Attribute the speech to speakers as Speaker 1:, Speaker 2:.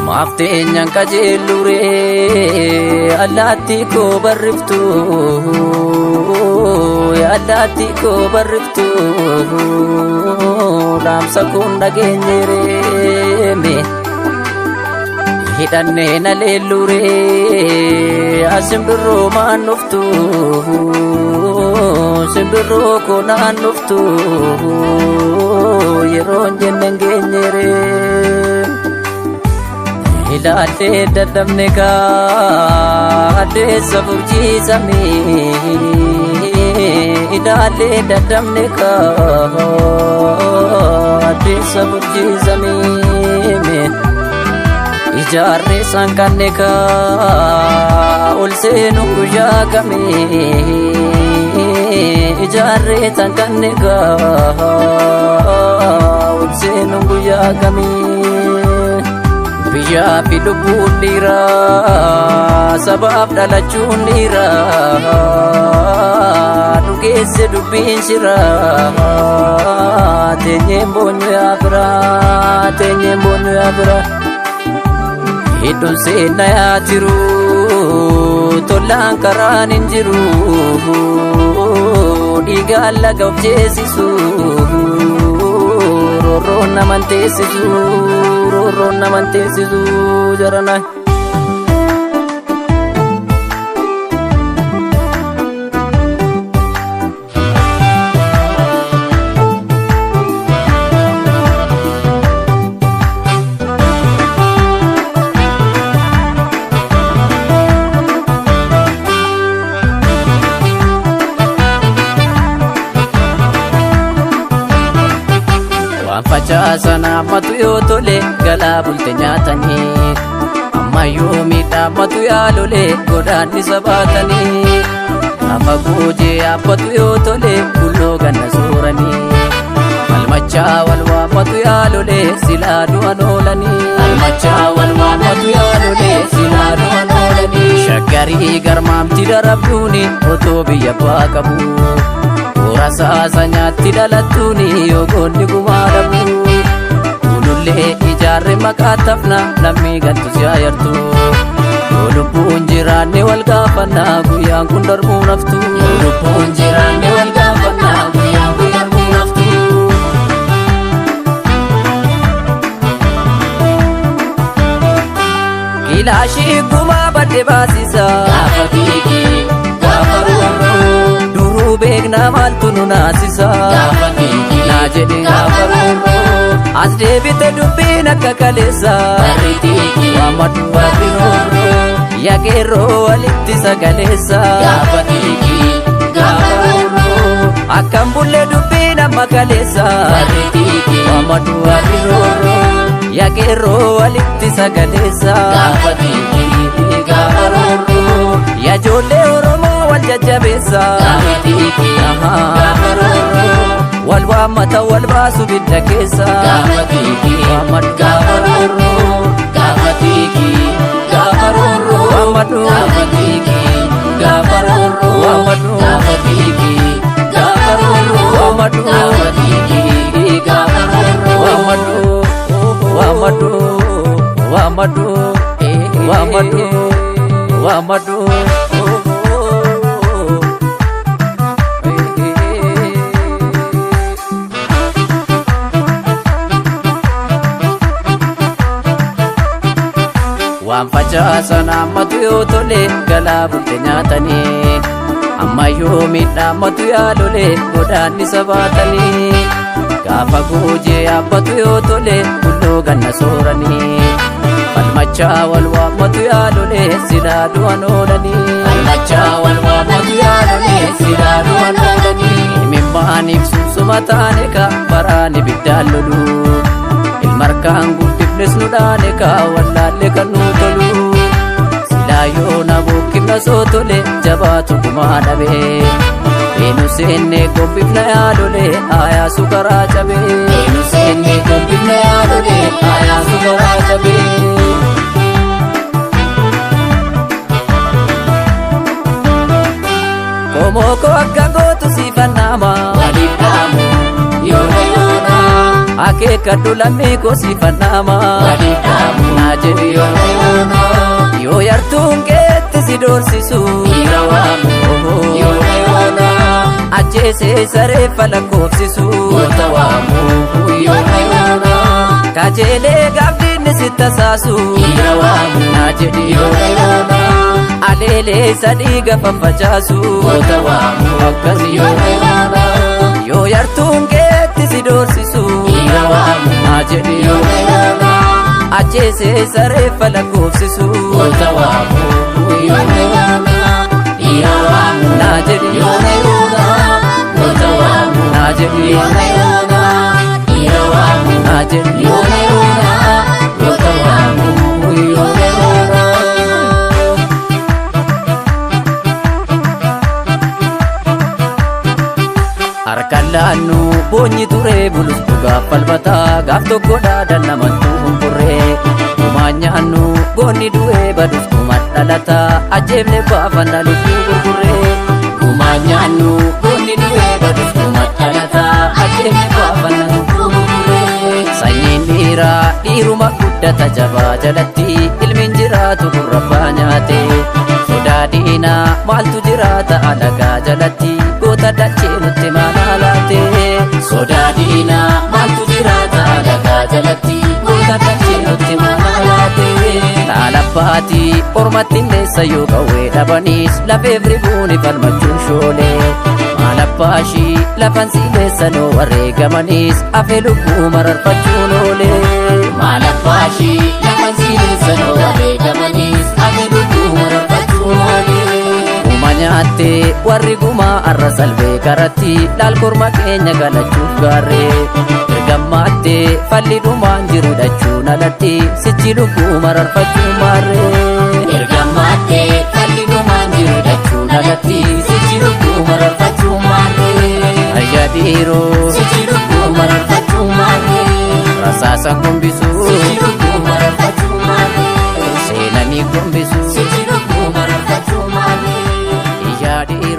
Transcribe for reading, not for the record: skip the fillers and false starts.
Speaker 1: Maaf teenyaan qajeeluree allaattii koo barriftu, allaattii koo barriftu, dhaamsa kun dhageenyeeree hidhannee na leelluree, asimbirroo maan dhuftu, simbirroo koo naan dhuftu, yeroon jenne geenyeeree. Ilaallee dadhabne kaa addeessa furjiisamee, ilaallee dadhabne kaa addeessa furjiisamee, ijaarree sanqanne kaa ol seenu guyyaa kamee, ijaarree sanqanne kaa ol seenu guyyaa kamee. Biyyaa fi lubbuun dhiiraa, sabaaf dhalachuun dhiiraa, dhugeesse dubbiin shiraa, teenyeen boonyu yaa firaa, teenyeen boonyu yaa firaa. Hidhuun seenna yaa jiru, tollaan karaan hin jiru, dhiigaan laga of ceesisu, roorroon naman teessisu, roorroon naman teessisu jarana. Waan facaasan hammatu yoo tole galaa bulte nyaatanii, ammayyuu miidhaamatu yaa lole godaannisa baatanii, gaafa goojee yaabbatu yoo tole bulloo ganna sooranii, falmachaa wal waammatu yaa lole silaa du'an oolanii, falmachaa wal waammatu yaa lole silaa du'an oolanii. Shaggarii garmaamti darabduuni otoo biyya abbaa qabu. Rasaasa nyaatti dhalattuuni yoo goonni gumaa dhabu. Kunullee ijaarre maqaa tafna, lammii gantu si ayartu. Yoo lubbuun jiraanne wal gaafannaa, guyyaan kun darbuu naftu. Yoo lubbuun jiraanne wal gaafannaa, guyyaan kun darbuu naftu. Kilaashii gumaa badde baasisa.
Speaker 2: Gaafa fiigee gaafa roorroo.
Speaker 1: Duruu beeknaa maaltu nu naasisa.
Speaker 2: Gaafa fiigee
Speaker 1: Naa jedhe
Speaker 2: gaafa roorroo.
Speaker 1: As deebite dubbiin akka kaleessa.
Speaker 2: Barri fiigee
Speaker 1: Waammadhu
Speaker 2: barri roorroo.
Speaker 1: Yaaqeerroo walitti sagaleessa.
Speaker 2: Gaafa fiigee gaafa roorroo.
Speaker 1: Akkam bullee dubbiin amma kaleessa.
Speaker 2: Barri fiigee
Speaker 1: Waammadhu
Speaker 2: barri roorroo.
Speaker 1: Yaaqeerroo walitti sagaleessa.
Speaker 2: Gaafa fiigee gaafa roorroo.
Speaker 1: Yajoollee Oromoo wal jajjabeessa.
Speaker 2: Gaafa fiigee gaafa roorroo.
Speaker 1: Wal waammata wal baasu bidda keessa.
Speaker 2: Gaafa fiigee
Speaker 1: Waammadhu
Speaker 2: gaafa roorroo. Gaafa fiigee gaafa roorroo.
Speaker 1: Waammadhu
Speaker 2: Gaafa fiigee gaafa roorroo.
Speaker 1: Waammadhu
Speaker 2: Gaafa fiigee gaafa roorroo.
Speaker 1: Waammadhu
Speaker 2: Gaafa fiigee gaafa roorroo.
Speaker 1: Waammadhu waammadhu waammadhu waammadhu waammadhu. Waan facaasan hammatu yoo tole galaa bulte nyaatanii, ammayyuu miidhaamatu yaa lole godaannisa baatanii, gaafa goojee yaabbatu yoo tole bulloo ganna sooranii, falmachaa wal waammatu yaa lole silaa du'an oolanii,
Speaker 2: Falmachaa wal waammatu yaa lole silaa du'an oolanii.
Speaker 1: Himimmaaniif sunsuma taane ka baraan ibiddaan lolu, ilmarkaan guddifnes nu dhaane ka wallaalle kan nu tolu, silaa yoo na bukkifna soo tole jabaatu gumaa dhabe, eenyu seenne gombifna yaa lole aayaa sukaraa cabe,
Speaker 2: Eenyu seenne gombifna yaa lole aayaa sukaraa cabee.
Speaker 1: Qomoo koo akka gootu siifannaa. Akeekkadhu lammii kosiifannama.
Speaker 2: Waliif dhaamu.
Speaker 1: Naa jedhi
Speaker 2: Yoona yoona.
Speaker 1: Yoo yartuun keetti si doorsisu.
Speaker 2: Dhiira waamu. Yoona yoona.
Speaker 1: Ajjeesee saree falakkoofsisu.
Speaker 2: Goota waamu. Yoona yoona.
Speaker 1: Kajeelee gaafdiinni si tasaasu.
Speaker 2: Dhiira waamu.
Speaker 1: Naa jedhi
Speaker 2: Yoona yoona.
Speaker 1: Aleelee sadii gafa facaasu.
Speaker 2: Goota waamu.
Speaker 1: Akkas
Speaker 2: Yoona yoona.
Speaker 1: Yoo yartuun keetti si doorsisu.
Speaker 2: Dhiira waamu.
Speaker 1: Naa jedhi
Speaker 2: Yoona yoona.
Speaker 1: Ajjeesee saree falakkoofsisu.
Speaker 2: Goota waamu. Yoona yoona. Dhiira waamu.
Speaker 1: Naa jedhi
Speaker 2: Yoona yoona. Goota waamu.
Speaker 1: Naa jedhi
Speaker 2: Yoona yoona. Dhiira waamu.
Speaker 1: Naa jedhi
Speaker 2: Yoona yoona. Goota waamu. Yoona yoona.
Speaker 1: Harkaan laannu boonyi turee bulus dhugaaf falmataa gaaf tokko dhaadan namattuu hunkurree. Gumaan nyaannu goonni du'ee badus gumaan dhalataa ajjeefne baafanna lubbuu gurgurree. Gumaan nyaannu goonni du'ee badus gumaan dhalataa ajjeefne baafanna lubbuu gurgurree. Sanyiin dhiiraa dhiiruma guddata jabaa jalatti ilmiin jiraatu gurrabbaa nyaate. Sodaa diinaa maaltu jiraata alagaa jalatti goota dachee nutti maalaa laate. Sodaa diinaa maaltu jiraata alagaa jalatti goota dachee nutti maalaa laate. Laalabbaati ormatti leessa yoo qawwee dhabaniis lafeef ribuuni falmachuun shoolee. Maalabbaashii lafan sileessa noo wareegamaniis afee lubbuu mararfachuun oolee.
Speaker 2: Maalabbaashii lafan sileessa noo wareegamaniis afee lubbuu mararfachuun oolee.
Speaker 1: Guma nyaattee warri gumaa arra salbee karatti laal korma keenya galachuuf gaarree. Ergammaattee falli dhumaan jiru dhachuun alatti sichi lubbuu mararfachuun maarree.
Speaker 2: Ergamaattee falli dhumaan jiru dhachuun alatti sichi lubbuu mararfachuun maarree.
Speaker 1: Ayyaa dhiiroo
Speaker 2: Sichi lubbuu mararfachuun maarree.
Speaker 1: rasaasa gombisuu
Speaker 2: Sichi lubbuu mararfachuun maarree.
Speaker 1: seenanii gombisuu
Speaker 2: Sichi lubbuu mararfachuun maarree.
Speaker 1: Iyyaa dhiiroo.